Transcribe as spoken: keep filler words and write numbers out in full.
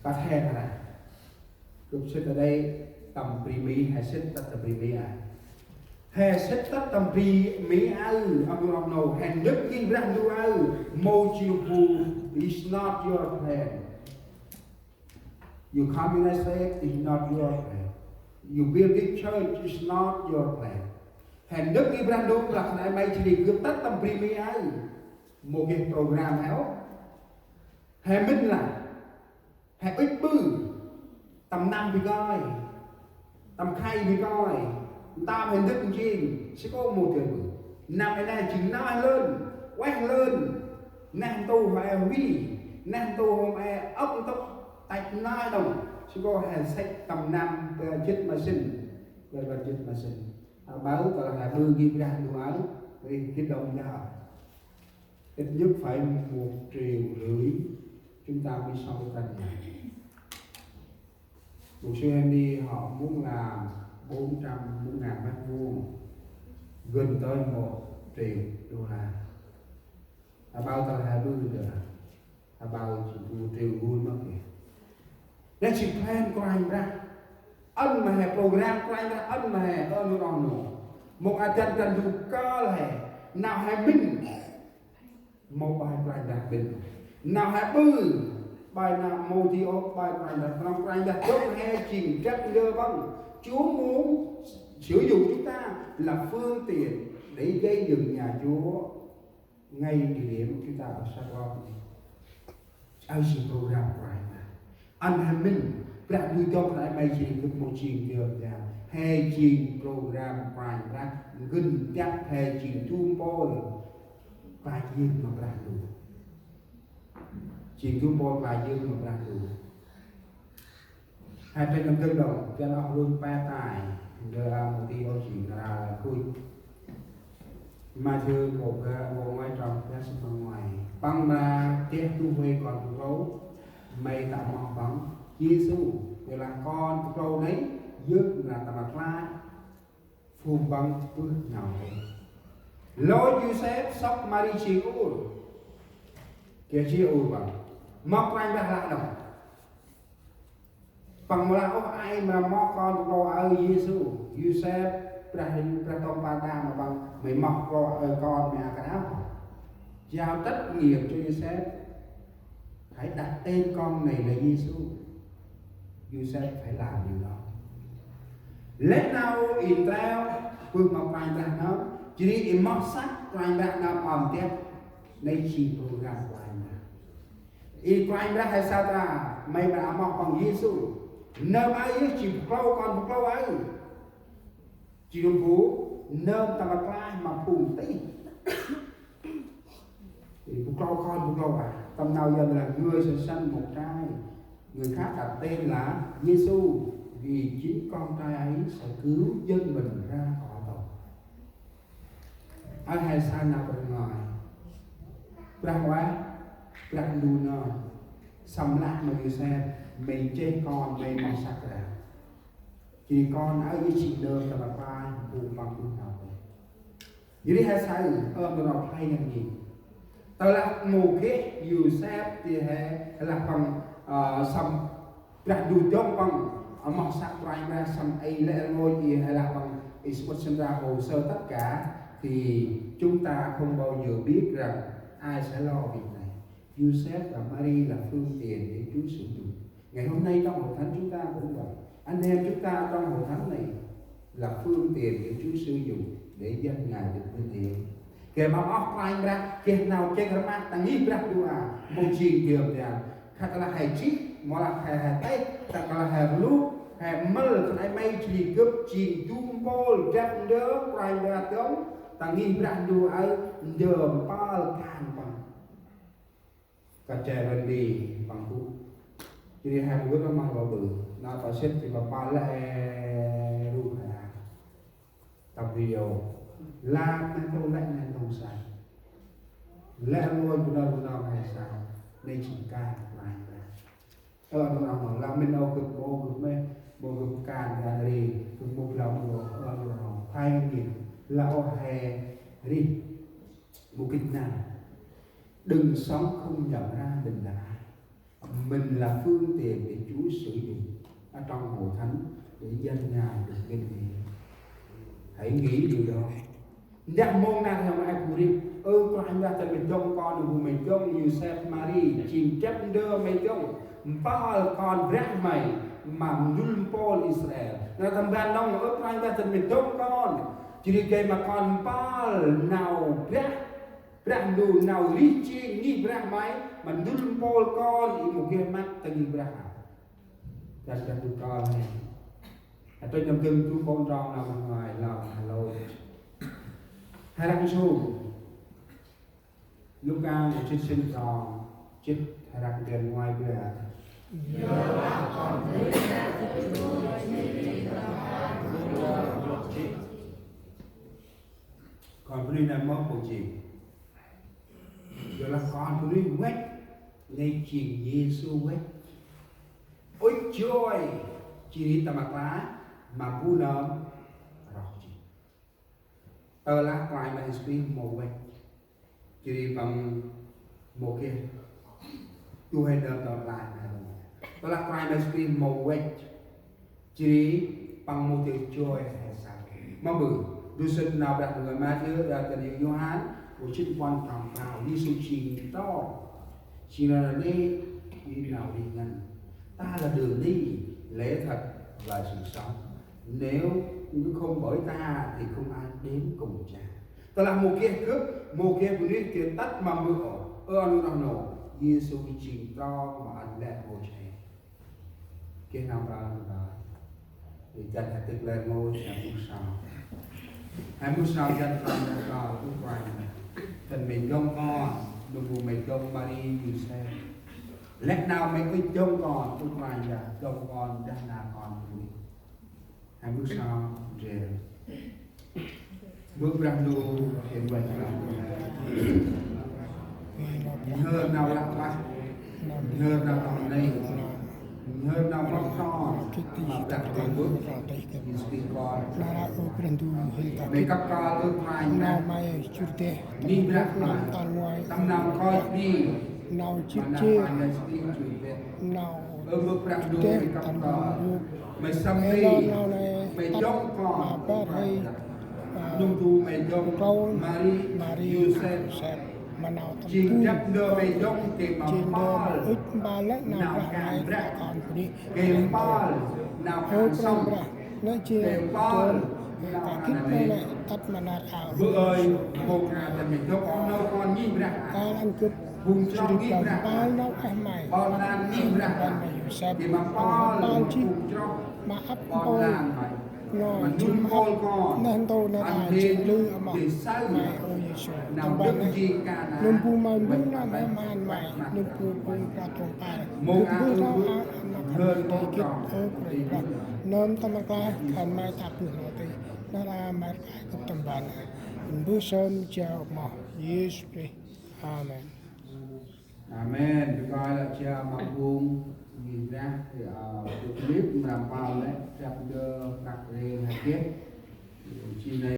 Păt he ta ra. Gâp sĭt ta đây tâm bri Mi, he sĭt tât tâm bri Mi aơ. He sĭt tât tâm bri Mi aơ, oh nô, oh nô, he nơ̆p ngih Brah Ndu aơ, mâu jêng bu, is not your plan. You come United States is not your plan. You build this church is not your plan. He nơ̆p ngih Brah Ndu, lah khân ay may jêh ri gâp tât tâm bri Mi aơ. Mâu geh program he ôh. He mĭn lah he ŭch ƀư, tâm năm bơh kơi, tâm khay bơh kơi, tâm he ndâk njêng, si kô̆ mâu dơi ƀư. Năm he neh jêng neh lơn, ueh lơn, neh ntu he huy, neh ntu hôm he ŏk ntŭk, tăch neh đŏng, si kô̆ he săch tâm năm, ơ, jât ma sĭn, ơ, ơ, jât ma sĭn. Aƀaơ tơlah he ƀư ngih Brah Ndu aơ, ri gĭt đŏng neh. Ít nhất phải một triệu rưỡi chúng ta mới sống được căn nhà. Mục sư Andy họ muốn làm bốn trăm, bốn ngàn mét vuông, gần tới một triệu đô la. Aƀaơ tơlah he ƀư ndơ, aƀaơ jêng du triệu ngui mât kì. Nây jêng plan Kôranh Brah. Ăn ma he program Kôranh Brah, ăn ma he, ơ, nô, oh nô. Mông aơ dăn dăn du kơl he, nau he mĭn. Mâu bai Kôranh Brah bĭn. Nau he ƀư, bai nau mâu di ôh, bai Kôranh Brah, Kôranh Brah dŏng he jêng drăp ndơ Păng. Chúa muốn sử dụng chúng ta là phương tiện để xây dựng nhà Chúa ngay địa điểm chúng ta ở Sài Gòn. Aơ jêng program Kôranh Brah. Ăn he mĭn, Brah Ndu dŏng khân ay may jêng gâp mâu jêng dơm dam. He jêng program Kôranh Brah, ngăn dăp he jêng du mpôl klach yơk ma Brah Ndu. Jêng du mpôl klach yơk ma Brah Ndu. He trêch nâm dâng đŏng, dăn oh lôch pe tay, ndơ a mâu di ôh jêng nar aơ lah kuch. Mathiơ kô̆ bar, kô̆ ngoai trong bar sĭn ma ngoai. Păng mra geh du huê kon bu klô, may tă moh Păng. Yêsu, yor lah kon bu klô nây, yơk mra tâm rklaih phung Păng bơh nau tih. Lôch Yôsep sŏk Mari jêng ur. Geh jêh ur Păng. Mâp Kôranh Brah lah đŏng. Păng mâu lah ôh ai mra moh kon bu klô aơ Yêsu. Yôsep, Brah, Brah Ndu păng đă ma Păng, may moh klô aơ kon may a kơt ăp. Giao trách nhiệm cho Yôsep. Hãy đặt tên con này là Yêsu. Yôsep phải làm điều đó. Lĕ nau i ntreo bơh ma Kôranh Brah nơm, jêh ri i moh săk Kôranh Brah nơm om dăp, nây jêng program Kôranh Brah. I Kôranh Brah he saơ ta, may mra amoh Păng Yêsu. Nơm aơ yơh jêng bu klô, kon bu klô aơ. Jêng bu nơm tâm rklaih ma phung tih. Thì bu klô kon bu klô aơ. Tâm nau Yuăn là người sẽ sanh một trai, người khác đặt tên là Giêsu, vì chính con trai ấy sẽ cứu dân mình ra khỏi tội. Aơ he saơ nau Brah ngơi. Brah ueh, Brah Ndu nơm. Săm lah ma Yôsep, may nchih kon, may moh săk ra. Jêh ri kon aơ yơh jêng nơm tâm rklaih phung Păng bơh nau tih. Jêh ri he saơ, ơ, nơm nau khlay ngăn ngên. Tơ lah mâu geh Yôsep ti he, lah Păng, ơ, săm Brah Ndu dŏng Păng, ơ, moh săk Kôranh Brah săm ê lĕ rngôch i he lah Păng, i sămƀŭt sơnra hồ sơ tất cả, thì chúng ta không bao giờ biết rằng ai sẽ lo việc này. Yôsep và Mari là phương tiện để Chúa sử dụng. Ngày hôm nay trong hội thánh chúng ta cũng vậy. Anh em chúng ta trong hội thánh này là phương tiện để Chúa sử dụng để dân Ngài được vinh hiển. Geh ma oh Kôranh Brah, geh nau chêk rmah ta ngih Brah Ndu a, mâu jêng dơm dam. Khă tơ lah he jêh, mâu lah he, he têh, khă tơ lah he rlu, he mâl, khân ay may jêh ri gâp jêng du mpôl drăp ndơ Kôranh Brah dŏng, ta ngih Brah Ndu aơ ndơm pâl kan Păng. Kăt che răn đi Păng gŭ. Jêh ri he mâu gĭt ma lŏ ƀư. Nau ta sĭt jêh ma pâl lĕ ruh he. Tâm video. Lah neh ntu lĕ neh ntu sai. Lĕ rngôch bu nơm bu nơm he sai. Nây jêng kan Kôranh Brah. Ơ, nô, nô, nô, lah mĭn ơ gâp mâu gâp mê, mâu gâp kan kan ri, gâp mâu blau mâu, ơ, nô, nô, nô. Khlay ngăn ngên. Lah ơ he ri. Mâu gĭt nau. Đừng sống không nhận ra mình là ai. Mình là phương tiện để Chúa sử dụng ở trong hội thánh để danh Ngài được vinh hiển. Hãy nghĩ điều đó. Ndah mông ndah hông ai bu rip. Ơ Kôranh Brah, tâm mê dŏng kon, bu mê dŏng Yôsep Mari, jêng drăp ndơ mê dŏng. Mpơl kon Brah may ma ndŭl mpôl Israel. Nau tâm ban nông, ơ Kôranh Brah, tâm mê dŏng kon. Jêh ri gay ma kon mpơl nau Brah Brah Ndu nau rêh jêng ngih Brah may, ma ndŭl mpôl kon, i mâu geh măt ta ngih Brah. Gay Brah Ndu kơl he. Hên tŭch nâm dâng du ƀon trong nau ma ngai lăng he lôch. He răk nsum. Luka jêt sĭn trong, jêt he răk ndrel nguay ƀiă. Kon bunuyh nơm mâu jêng. Yorlah kon bunuyh văch, nây jêng Yêsu văch. Ŭch joi, jêh ri tâm rklaih, ma bu nơm roh jêh. Tơlah Kôranh Brah Yêsu Krist mâu văch, jêh ri păng mâu geh du huê nơm tâm rklaih ma he. Tơlah Kôranh Brah Yêsu Krist mâu văch, jêh ri păng mâu dơi joi he saơ. Ma bơ, du sĭt nau Brah Ndu ngơi Mathiơ, ơ, ta nây Yôhan, bu jêt puăn trong prao, Yêsu jêng trong. Jêng nau nây, jêng nau rêh ngăn. Ta là đường đi, lẽ thật và sự sống. Nếu không bởi ta thì không ai đến cùng Cha. Tơlah mâu geh gâp, mâu geh bunuyh geh tât ma bơ ôh. Ơ, ăn nô, Yêsu jêng trong ma ăn lĕ mâu che. Geh nau prao nau. Ri dăn he tĭk lĕ mâu, he mâu saơ. He mâu saơ dăn prao nau prao, ơ Kôranh. Dăn mê dŏng kon, nâm bu mê dŏng Mari Yôsep. Lĕ nau mê ŭch dŏng kon, ơ Kôranh, dŏng kon, dah nau kon bunuyh. He mâu saơ ndrel. Bơ̆ Brah Ndu, he mâu saơ. Nhhơr nau lăp lah. Nhhơr nau tŏng nây. Nhhơr nau mâp ton. Ma Brah Ndu bơ̆. Yêsu Krist kon. Mê kăp kơl ơ Kôranh Brah. Ngih Brah Ndu. Tâm nau nkoch bri. Ma nau Kôranh Yêsu Krist jêh. Ơ Bơ̆ Brah Ndu, mê kăp kơl. Mê săm bri, mê dŏng kon, ơ Kôranh Brah. Nâm bu mê dŏng Mari, Yôsep. Jêng drăp ndơ mê dŏng gay ma mpơl nau kan Brah. Gay mpơl nau kan sŏng. Gay mpơl nau kan nê. Bơ̆ ơi, mâu ka ta mê dŏng nau kon ngih Brah. Phung chroh ngih Brah. Ƀon lan ngih Brah. Gay ma mpơl phung chroh ƀon lan may. Ma ndŭl mpôl kon. Ăn hên gay saơ nau dâng jêng ka na. Nâm bu may mbu nơm he mhan may, nâm bu phung Brah Ndu păr. Mâu a ơ Bơ̆, nhhơr mpôl kon. Nơm tâm rklaih khân may tă bơh nau tih. Nar aơ may rklaih gâp tâm ban. Bơ̆ sơm jao moh Yêsu Krist. Amen. Amen. Bi koi lĕ jao ma phung ngih Brah, ơ, Philip mrăm pal lĕ, drăp ndơ prăk rêng he geh. Jêh nây